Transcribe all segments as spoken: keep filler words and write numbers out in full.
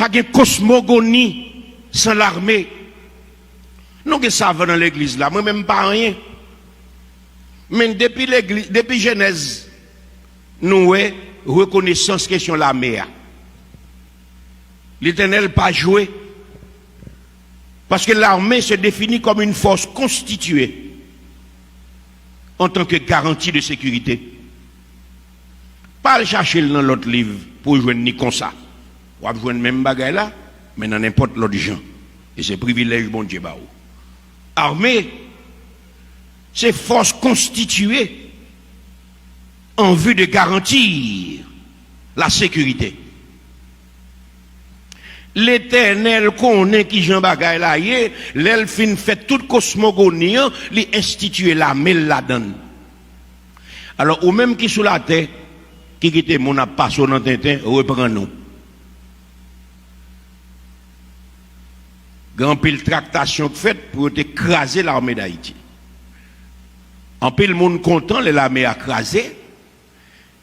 Pa gen kosmogoni san lame. Nou gen savan nan legliz la, mwen menm m pa anyen. Men depi legliz, depi Jenèz, nou wè rekonesans kesyon lame a. Letènèl pa jwe. Paske l'armée se définit comme une force constituée en tant que garantie de sécurité. Pa al chache l nan lòt liv pou w jwenn li konsa. W ap jwenn menm bagay la, men nan nenpòt lòt jan. E se privilèj Bondye ba w. Armée, se force constituée en vue de garantir la sécurité. Letènèl konnen kijan bagay la ye, lè l fin fè tout kosmogoni an, li enstitiye lame l ladan l. Alò, ou menm ki sou latè, ki kite moun ap pase w nan tenten, reprann ou. Gen anpil traktasyon k fèt pou yo te kraze lame Dayiti. Anpil moun kontan lè lame a kraze,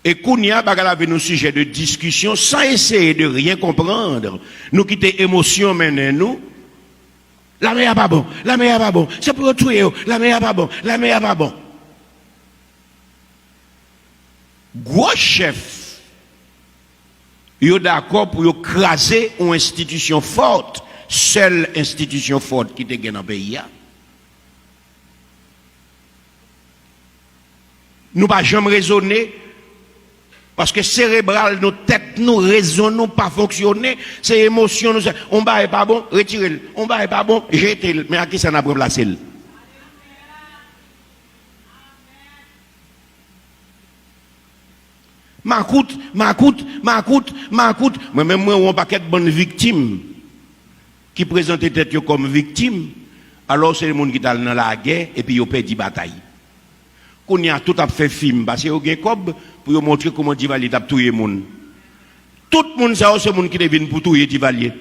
e kounye a, bagay la vin yon sijè de diskisyon, san eseye de rien comprendre. Nou kite emosyon mennen nou. Lame a pa bon, lame a pa bon. Se pou yo touye yo, lame a pa bon, lame a pa bon. Gwo chèf yo dakò pou yo kraze yon enstitisyon fòt, sèl enstitisyon fòt ki te gen nan peyi a. Nou pa janm rezone, paske serebral nou, tèt nou, rezon nou pa fonksyone, se emosyon nou, se, on bagay pa bon, retire l, on bagay pa bon, jete l, men a kisa n ap ranplase l? Makout, makout, makout, makout. Mwen menm, mwen wè yon pakèt bann viktim ki prezante tèt yo kòm viktim, alò se moun ki t al nan lagè epi yo pèdi batay. Kounye a, tout ap fè fim, paske yo gen kòb pou yo montre kòman Divalye t ap touye moun. Tout moun sa yo, se moun ki te vin pou touye Divalye.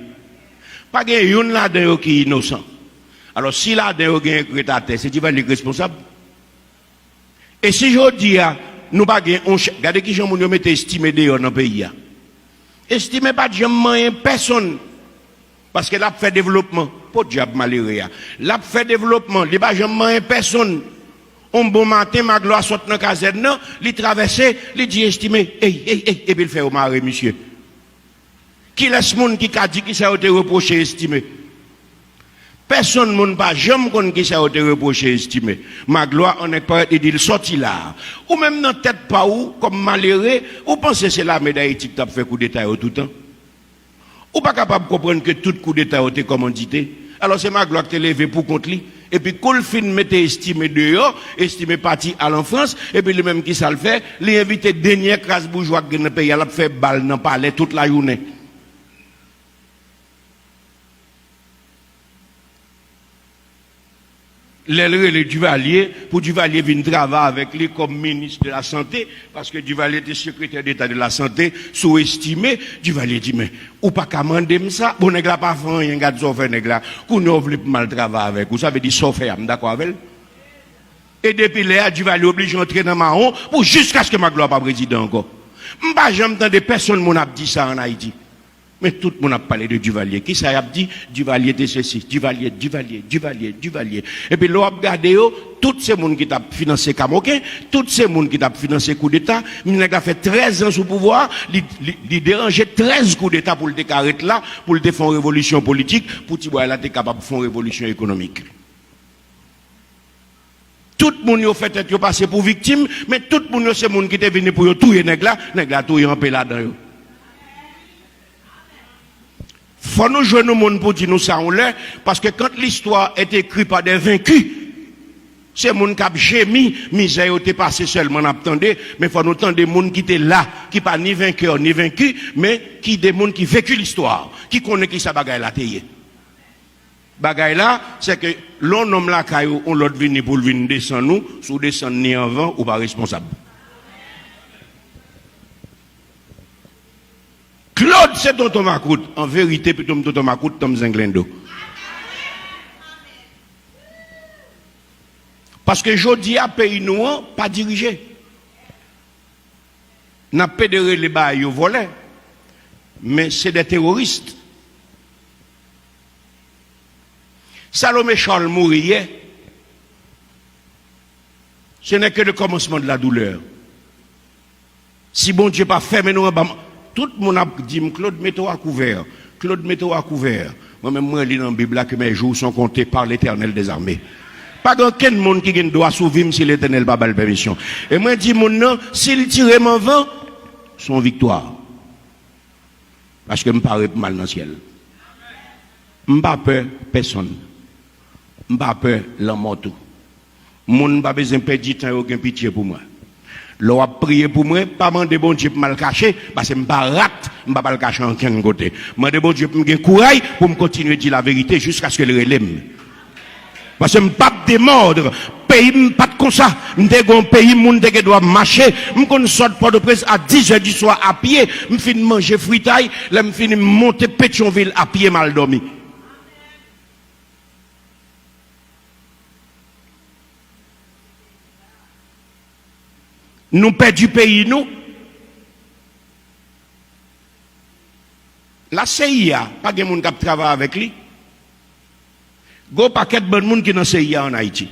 Pa gen youn ladan yo ki inosan. Alò, si ladan yo gen k ret atè, se Divalye k responsab. E si jodi a, nou pa gen yon chè-, gade kijan moun yo mete Estimé deyò nan peyi a. Estimé pa t janm manyen pèsonn, paske l ap fè devlopman. Podyab malere a. L ap fè devlopman, li pa janm manyen pèsonn. On bon maten, Maglwa sot nan kazèn nan, li travèse, li di Estimé, ey, ey, ey, epi l fè yo mare misye. Kilès moun ki ka di kisa yo te repwoche Estimé? Pèsonn moun pa janm konn kisa yo te repwoche Estimé. Maglwa, an nèg parèt, li di l sòti la a. Ou menm nan tèt pa w, kòm malere, ou panse se lame Dayiti ki t ap fè koudeta yo toutan? Ou pa kapab konprann ke tout koudeta yo te kòmandite? Alò, se Maglwa ki te leve pou kont li. Epi kou l fin mete Estimé deyò, Estimé pati al an Frans, epi li menm kisa l fè? Li envite dènyè kras boujwa k gen nan peyi a, l ap fè bal nan palè tout lajounen. Lè l rele Duvalier, pou Duvalier vin travay avèk li kòm minis de la sante, paske Duvalier te sekretè deta de la sante sou Estimé, Duvalier di, men, ou pa ka mande m sa. Bon, nèg la pa fè anyen, gad sa w fè nèg la. Kounye a w vle pou m al travay avèk ou, sa vle di sa w fè a, m dakò avè l. E depi lè a, Duvalier oblije antre nan mawon pou jiskaske Maglwa pa prezidan ankò. M pa janm tande pèsonn moun ap di sa ann Ayiti. Men tout moun ap pale de Duvalier. Kisa y ap di? Duvalier te sesi, Duvalier, Duvalier, Duvalier, Duvalier. Epi lè w ap gade yo, tout se moun ki t ap finanse Kamoken, tout se moun ki t ap finanse koudeta. Nèg la fè trèz an sou pouvwa a, li, li, li deranje trèz koudeta pou l te ka ret la, pou l te fè yon revolisyon politik, pou Ti Bway la te kapab fè yon revolisyon ekonomik. Tout moun yo fè tèt yo pase pou viktim, men tout moun yo se moun ki te vini pou yo touye nèg la, nèg la touye anpe ladan yo. Fò nou jwenn yon moun pou di nou sa yon lè, paske quand l'histoire est écrite par des vaincus, se moun k ap jemi mizè yo te pase sèlman n ap tande, men fò nou tande moun ki te la, ki pa ni venkè ni venki, men ki de moun ki veki listwa, ki konnen kisa bagay la te ye. Bagay la, se ke lè yon nonm lakay ou, yon lòt vini pou l vin desann ou, si w desann li anvan, ou pa responsab. Claude se tonton makout. An verite, pito m tonton makout, tanm zenglendo. Paske jodi a, peyi nou an pa dirije. N ap pede rele bagay yo vòlè, men se de teworis. Salomé Charles mouri yè. Ce n'est que le commencement de la douleur. Si Bondye pa fèmen nou anba, tout moun ap di m, Claude, mete w a kouvè. Claude, mete w a kouvè. Mwen menm, mwen li nan Bib la que mes jours sont comptés par l'Éternel des armées. Pa gen okenn moun ki gen dwa sou vi m si Letènèl pa ba l pèmisyon. E mwen di moun nan, si l tire m anvan, se yon viktwa. Paske m pare pou m al nan syèl. M pa pè pèsonn. M pa pè lanmò tou. Moun pa bezwen pèdi tan yo gen pitye pou mwen. Lè w ap priye pou mwen, pa mande Bondye pou m al kache, paske m pa rat, m p ap al kache ankenn kote. Mande Bondye pou m gen kouray pou m kontinye di laverite jiskaske l rele m. Paske m p ap demòd. Peyi m pa t konsa. M te gen yon peyi moun te gen dwa mache. M konn sot Pòtoprens a dizè di swa a pye. M fin manje fritay. Lè m fini, m monte Petyonvil a pye, m al dòmi. Nou pèdi peyi nou. La C I A, pa gen moun k ap travay avèk li. Gwo pakèt bann moun ki nan C I A ann Ayiti.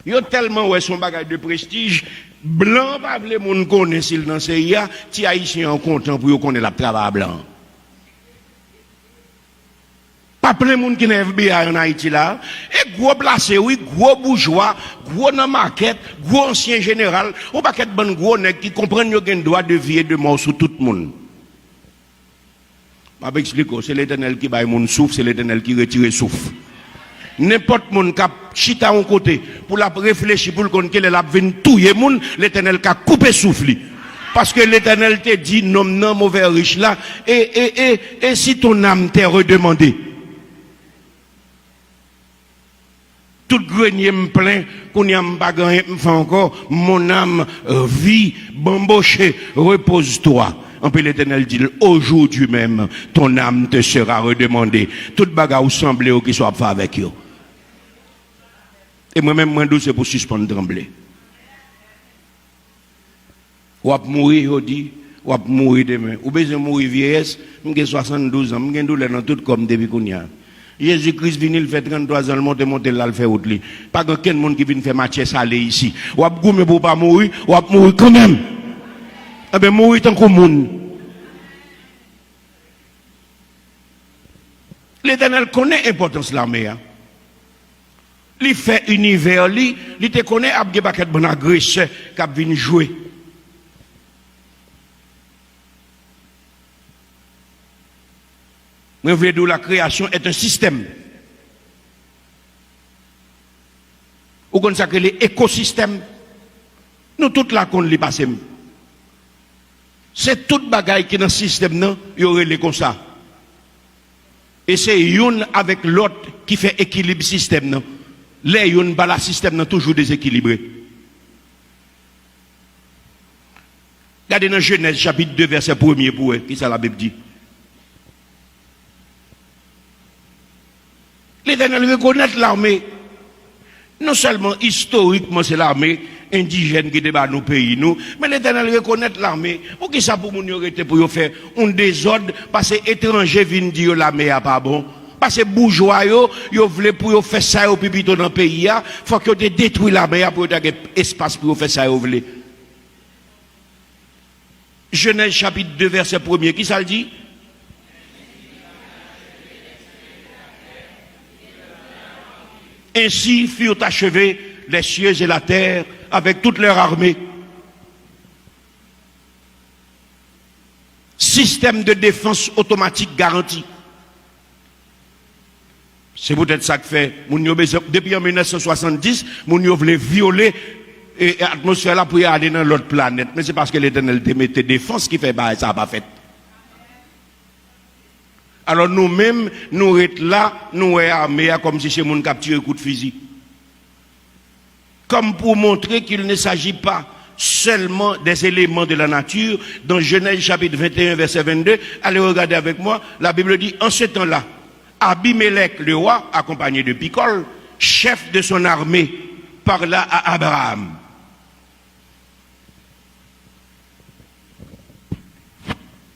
Yo tèlman wè se yon bagay de prestij, blan an pa vle moun konnen si l nan C I A, ti ayisyen an kontan pou yo konnen l ap travay a blan an. Pa plen moun ki nan F B I ann Ayiti la, e gwo plase wi, gwo boujwa, gwo nan makèt, gwo ansyen jeneral, yon pakèt bann gwo nèg ki konprann yo gen dwa de vi e de mò sou tout moun. M ap eksplike w, se Letènèl ki bay moun souf, se Letènèl ki retire souf. Nenpòt moun k ap chita yon kote pou l ap reflechi, pou l konn kilè l ap vin touye moun, Letènèl ka koupe souf li. Paske Letènèl te di nonm nan, move rich la, e, e, e, e si ton âme t'est redemandée? Tout grenye m plen, kounye a m pa gen anyen pou m fè ankò. Mon âme vit, bamboche, repose-toi. Anpi Letènèl di l, aujourd'hui même, ton âme te sera redemandée. Tout bagay ou sanble yo, kisa w ap fè avèk yo? E mwen menm, mwen dou, se pou sispann tranble. W ap mouri jodi, w ap mouri demen. Ou bezwen mouri vyeyès? M gen swasanndouz an, m gen doulè nan tout kò m depi kounye a. Jezi Kris vini, l fè tranntwa zan, l monte, monte, l al fè wout li. Pa gen okenn moun ki vin fè matyè sale isi. W ap goumen pou w pa mouri, w ap mouri kanmenm. Enben, mouri tankou moun. Letènèl konnen enpòtans lame a. Li fè inivè li, li te konnen ap gen pakèt bann agresè k ap vin jwe. Mwen vle di w, la création est un système. Ou konn sa k rele ekosistèm? Nou tout la konn li pase m. Se tout bagay ki nan sistèm nan, yo rele konsa. E se youn avèk lòt ki fè ekilib sistèm nan. Lè youn pa la, sistèm nan toujou dezekilibre. Gade nan Jenèz chapit de vèsè premye pou wè kisa Labib di. Letènèl rekonèt lame. Non sèlman istorikman se lame endijèn ki te ba nou peyi nou, men Letènèl rekonèt lame. Poukisa pou moun yo rete pou yo fè yon dezòd, pase etranje vin di yo lame a pa bon? Pase boujwa yo, yo vle pou yo fè sa yo pi pito nan peyi a, fòk yo te detwi lame a pou yo ta gen espas pou yo fè sa yo vle. Jenèz chapit de vèsè premye, kisa l di? Ainsi furent achevés les cieux et la terre avec toute leur armée. Système de défense automatique garanti. Se poutèt sa k fè moun yo bezwen, depi an mil nèf san swasanndis, moun yo vle vyole, e, e atmosfè la pou y ale nan lòt planèt. Men se paske Letènèl te mete defans ki fè bagay sa a pa fèt. Alò, nou menm, nou ret la, nou wè ame a kòmsi se moun k ap tire kout fizi. Comme pour montrer qu'il ne s'agit pas seulement des éléments de la nature, dans Genèse chapitre vingt et un, verset vingt-deux, allez regarder avec moi, la Bible dit, en ce temps-là, Abimelech, le roi, accompagné de Picol, chef de son armée, parla à Abraham.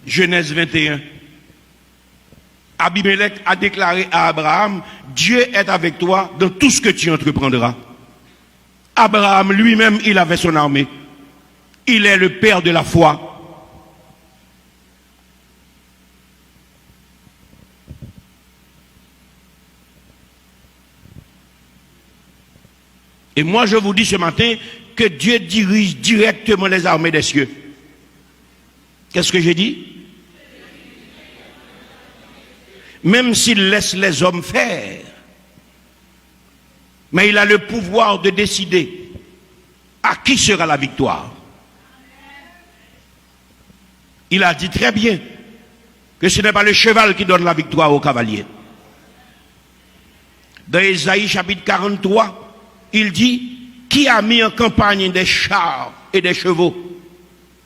Genèse vingt et un. Abimelech a déclaré à Abraham, Dieu est avec toi dans tout ce que tu entreprendras. Abraham lui-même, il avait son armée. Il est le père de la foi. Et moi, je vous dis ce matin que Dieu dirige directement les armées des cieux. Qu'est-ce que j'ai dit? Même s'il laisse les hommes faire, mais il a le pouvoir de décider à qui sera la victoire. Il a dit très bien que ce n'est pas le cheval qui donne la victoire au cavalier. Dans Ésaïe chapitre quarante-trois, il dit, qui a mis en campagne des chars et des chevaux,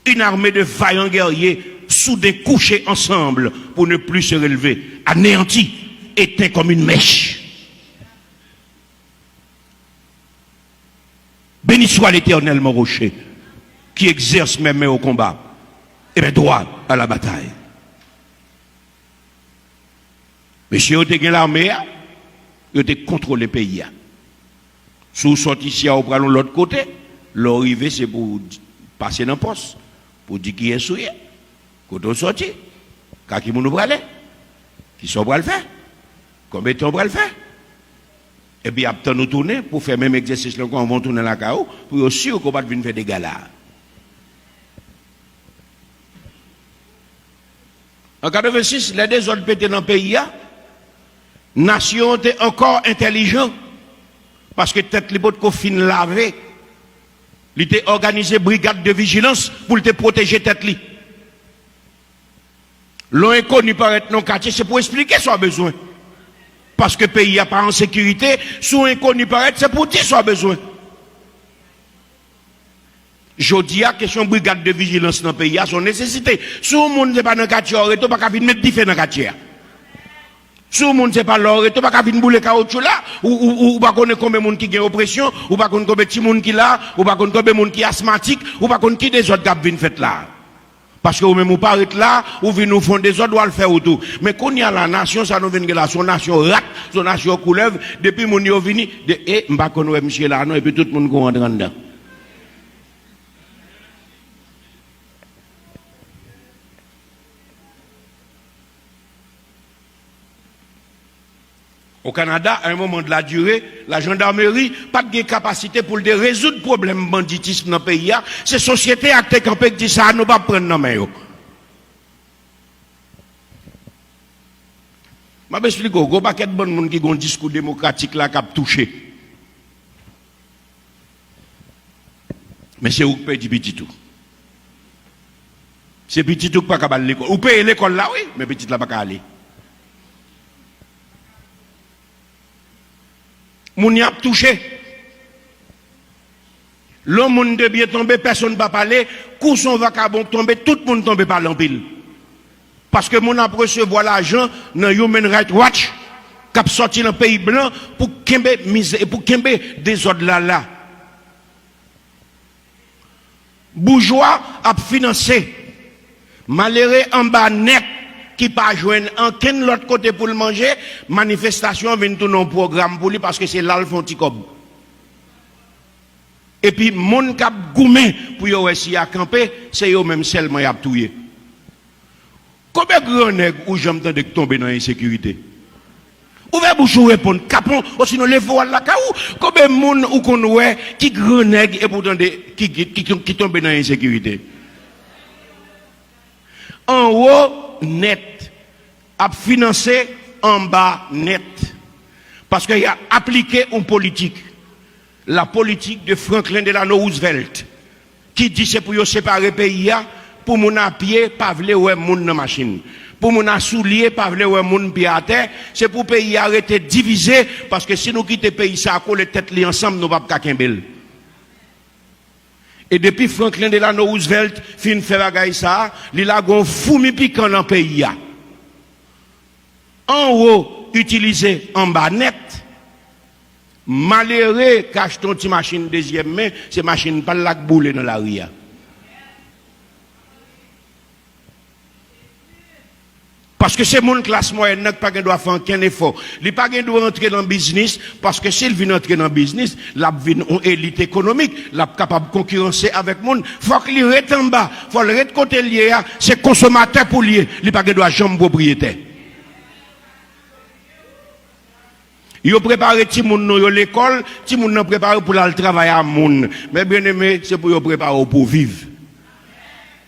une armée de vaillants guerriers soudés, couchés ensemble pour ne plus se relever, anéantis, éteints comme une mèche. Béni soit l'Éternel, mon rocher, qui exerce mes mains au combat et mes doigts à la bataille. Mesye yo te gen lame a, yo te kontwole peyi a. Si w sòti isi a, ou pral yon lòt kote, lè w rive, se pou w di- pase nan pòs, pou w di kiyès ou ye, kote w sòti, ka ki moun ou prale, kisa w pral fè, konbyen tan w pral fè. Epi y ap tann ou tounen pou fè menm egzèsis la ankò anvan w tounen lakay ou, pou yo si ke w pa t vin fè dega la a. An katrevensis, lè dezòd pete nan peyi a, nasyon an te ankò entèlijan, paske tèt li potko fin lave. Li te òganize brigad de vijilans pou l te pwoteje tèt li. Lè yon enkoni parèt nan yon katye, se pou esplike sa w bezwen. Paske peyi a pa an sekirite, si yon enkoni parèt, se pou di sa w bezwen. Jodi a, kesyon brigad de vijilans nan peyi a se yon nesesite. Si yon moun se pa nan katye a w rete, ou pa ka vin met dife nan katye a. Si yon moun se pa la w rete, ou pa ka vin boule kawotchou la, ou, ou, ou, ou pa konnen konbyen moun ki gen opresyon, ou pa konn konbyen timoun ki la, ou pa konn konbyen moun ki asmatik, ou pa konn ki dezòd k ap vin fèt la. Paske ou menm ou pa ret la, ou vin ou fè yon dezòd, ou al fè wout ou. Men kounye a la, nasyon sa nou vin gen la, se yon nasyon rat, se yon nasyon koulèv, depi moun yo vini, de, e, m pa konn wè misye la non, epi tout moun kouri antre anndan. O Kanada, à un moment de la durée, la jandameri pa t gen kapasite pou l te rezoud pwoblèm banditism nan peyi a. Se sosyete a ki te kanpe, ki di sa a nou p ap pran nan men yo. M ap esplike w, gen yon pakèt bann moun ki gen yon diskou demokratik la k ap touche. Men se ou k pèdi pitit ou. Se pitit ou k pa ka al lekòl. Ou peye lekòl la, wi, men pitit la pa ka ale. Moun y ap touche. Lè yon moun de byen tonbe, pèsonn pa pale. Kou se yon vakabon k tonbe, tout moun tonbe pale anpil. Paske moun ap resevwa lajan nan Human Rights Watch k ap sòti nan peyi blan pou kenbe mizè, pou kenbe dezòd la la. Boujwa ap finanse malere anba nèt ki pa jwenn ankenn lòt kote pou l manje, manifestasyon an vin tounen yon pwogram pou li paske se la l fè yon ti kòb. Epi moun k ap goumen pou yo wè si y a kanpe, se yo menm sèlman y ap touye. Konbyen grannèg ou janm tande k tonbe nan ensekirite? Ouvè bouch ou reponn, kapon, osinon leve w al lakay ou. Konbyen moun ou konn wè ki grannèg epi w tande ki, ki, ki, ki tonbe nan ensekirite? Anwo nèt ap finanse anba nèt. Paske y a aplike yon politik, la politique de Franklin Delano Roosevelt, ki di se pou yo separe peyi a, pou moun a pye pa vle wè moun nan machin, pou moun a soulye pa vle wè moun pye atè, se pou peyi a rete divize, paske si nou kite peyi sa a kole tèt li ansanm, nou p ap ka kenbe l. E depi Franklin Delano Roosevelt fin fè bagay sa a, li lage yon foumi pikan nan peyi a. Anwo itilize anba nèt. Malere k achte yon ti machin dezyèm men, se machin pa l la k boule nan lari a. Paske se moun klas mwayèn nan ki pa gen dwa fè ankenn efò. Li pa gen dwa antre nan biznis, paske si l vin antre nan biznis, l ap vin yon elit ekonomik, l ap kapab konkiranse avèk moun. Fòk li ret anba, fò l ret kote l ye a, se konsomatè pou l ye, li pa gen dwa janm pwopriyetè. Yo prepare timoun nou yo lekòl, timoun nan prepare pou l al travay a moun. Men byeneme, se pou yo prepare w pou w viv.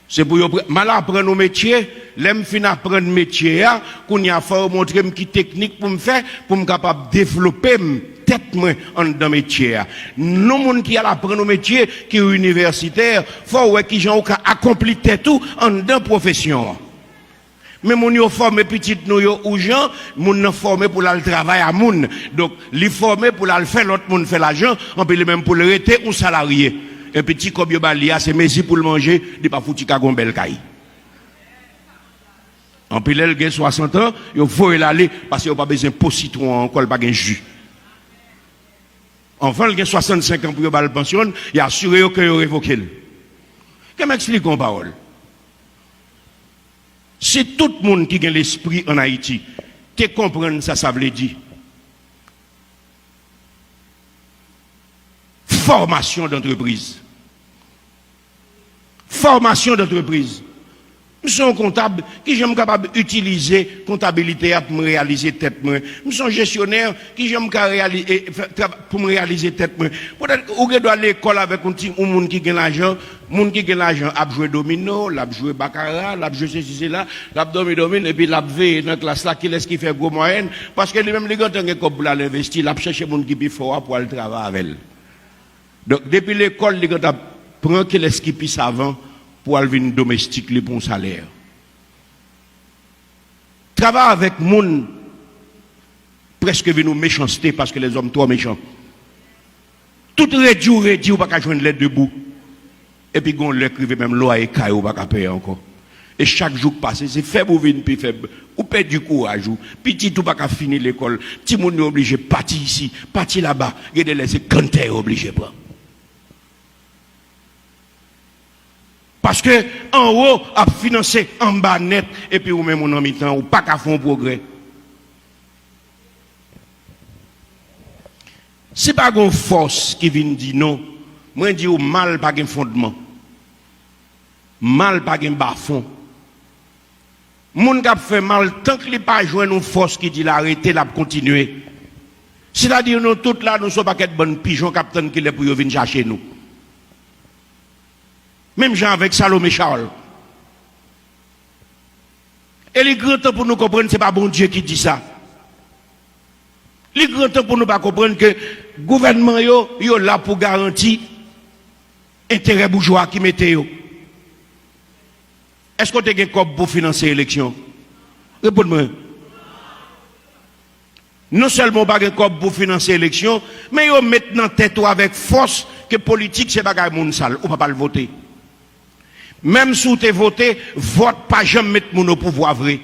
Se pou yo pre-, m al aprann yon metye, lè m fin aprann metye a, kounye a fò yo montre m ki teknik pou m fè, pou m kapab devlope m, tèt mwen anndan metye a. Non moun ki al aprann yon metye, ki inivèsitè, fò w wè kijan w ka akonpli tèt ou anndan pwofesyon an. Men moun yo fòme pitit nou yo ou jan, moun nan fòme pou l al travay a moun. Donk, li fòme pou l al fè lòt moun fè lajan, anpi li menm pou l rete yon salarye. Epi ti kòb yo ba li a, se mezi pou l manje, li pa fouti ka gon bèl kay. Anpi lè l gen swasant an, yo voye l ale, paske yo pa bezwen po sitwon an ankò, l pa gen ji. Anvan l gen swasannsenk an pou yo ba l pansyon, y asire yo ke yo revoke l. Kè m eksplike yon pawòl. Si tout moun ki gen lespri ann Ayiti te konprann sa sa vle di, fòmasyon dantrepriz. Fòmasyon dantrepriz. M se yon kontab, kijan m kapab itilize kontabilite a pou m reyalize tèt mwen? M se yon jesyonè, kijan m ka reyali-, e, fè, tra-, pou m reyalize tèt mwen? Poutèt ou gen dwa lekòl avèk yon ti, yon moun ki gen lajan, moun ki gen lajan ap jwe domino, l ap jwe bakara, l ap jwe sesi sela, l ap dòmi dòmi, epi l ap veye nan klas la kilès ki fè gwo mwayèn, paske li menm li gentan gen kòb pou l al envesti, l ap chèche moun ki pi fò a pou al travay avè l. Donk, depi lekòl, li gentan pran kilès ki pi savan pou al vin domestik li pou yon salè. Travay avèk moun prèske vin yon mechanste paske lèzòm twò mechan. Tout redi w redi, ou pa ka jwenn lè debou. Epi gon lè k rive menm lwaye kay ou pa ka peye ankò. E chak jou k pase, se fèb ou vin pi fèb. Ou pèdi kouraj ou. Pitit ou pa ka fini lekòl. Timoun yo oblije pati isi, pati laba. Gen de lè se kanntè yo oblije pran. Paske anwo ap finanse anba nèt, epi ou menm ou nan mitan, ou pa ka fè yon pwogrè. Si pa gon fòs ki vin di non, mwen di w mal pa gen fondman. Mal pa gen bafon. Moun k ap fè mal, tank li pa jwenn yon fòs ki di l arete, l ap kontinye. Sètadi nou tout la, nou se yon pakèt bann pijon k ap tann kilè pou yo vin chache nou. Menm jan avèk Salomé Charles. E li gran tan pou nou konprann se pa Bondye ki di sa. Li gran tan pou nou pa konprann ke gouvènman yo, yo la pou garanti enterè boujwa ki mete yo. Èske w te gen kòb pou finanse eleksyon? Reponn mwen. Non sèlman w pa gen kòb pou finanse eleksyon, men yo met nan tèt ou avèk fòs ke politik se bagay moun sal, ou p ap al vote. Menm si w te vote, vòt pa janm met moun o pouvwa vre.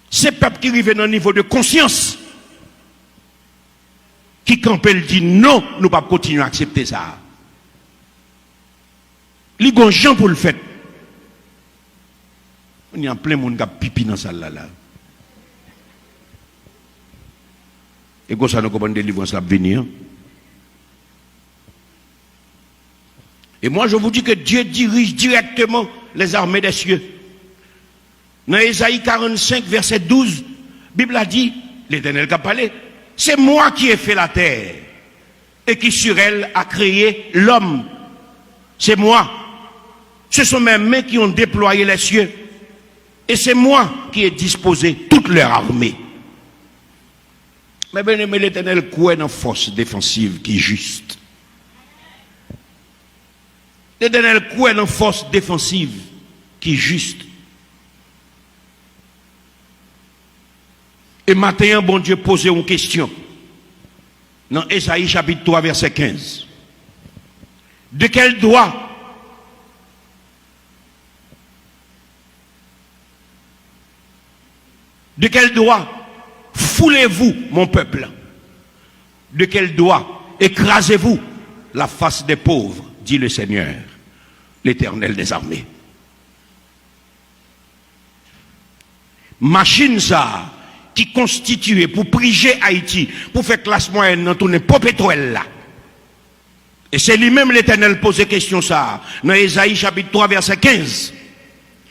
Se pèp ki rive nan nivo de konsyans ki kanpe, l di non, nou p ap kontinye aksepte sa a. Li gon jan pou l fèt. Kounye a plen moun k ap pipi nan sal la la. E konsa nou konprann delivrans la ap vini an. Et moi, je vous dis que Dieu dirige directement les armées des cieux. Nan Ezayi karannsenk, vèsè douz, Bib la di, Letènèl k ap pale, c'est moi qui ai fait la terre et qui sur elle a créé l'homme. C'est moi. Ce sont mes mains qui ont déployé les cieux. Et c'est moi qui ai disposé toute leur armée. Men byeneme, Letènèl kwè nan fòs defansiv ki jis. Letènèl kwè nan fòs defansiv ki jis. E maten an, Bondye poze yon kesyon nan Ezayi chapit twa, vèsè kenz. De quel droit De quel doigt foulez-vous mon peuple? De quel doigt écrasez-vous la face des pauvres? Dit le Seigneur. Letènèl dèzame. Machin sa a ki konstitiye pou prije Ayiti, pou fè klas mwayèn nan tounen popetwèl la. E se li menm Letènèl poze kesyon sa a nan Ezayi chapit twa vèsè kenz.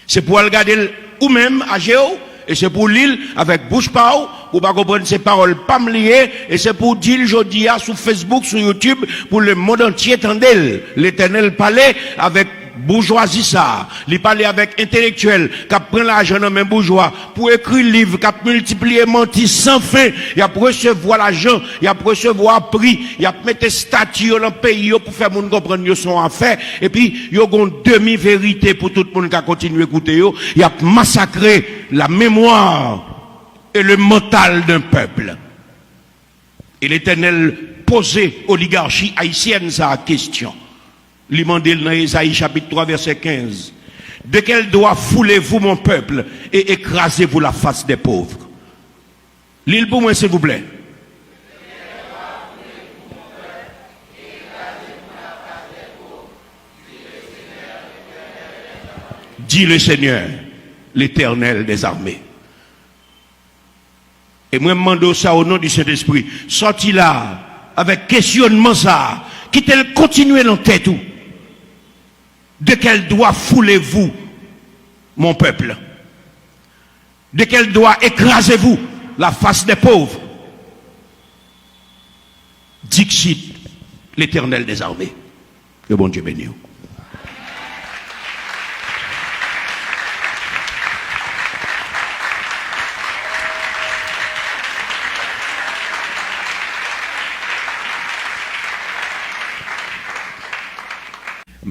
Se pou w al gade l ou menm, aje w, e se pou w li l avèk bouch pa w, pou w pa konprann se pawòl pa m li ye, e se pou w di l jodi a sou Facebook, sou YouTube, pou lemonn antye tande l. Letènèl pale avèk boujwazi sa a. Li pale avèk entelektyèl k ap pran lajan nan men boujwa pou ekri liv k ap miltipliye manti san fen. Y ap resevwa lajan, y ap resevwa pri, y ap mete estati yo nan peyi yo pou fè moun konprann yo se yon afè, epi yo gon demi verite pou tout moun ka kontinye koute yo. Y ap masakre la mémoire et le mental d'un peuple. E Letènèl poze oligachi ayisyèn sa a kesyon. Li mande l nan Ezayi chapit twa vèsè kenz, de quel doigt foulez-vous mon peuple et écrasez-vous la face des pauvres? Li l pou mwen, silvouplè. Dit le Seigneur, l'Éternel des armées. E mwen, m mande w sa, o non di Sentespri. Sòti la avèk kesyonman sa a. Kite l kontinye nan tèt ou. De quel doigt foulez-vous mon peuple? De quel doigt écrasez-vous la face des pauvres? Dixit l'Éternel des armées. Ke Bondye beni w.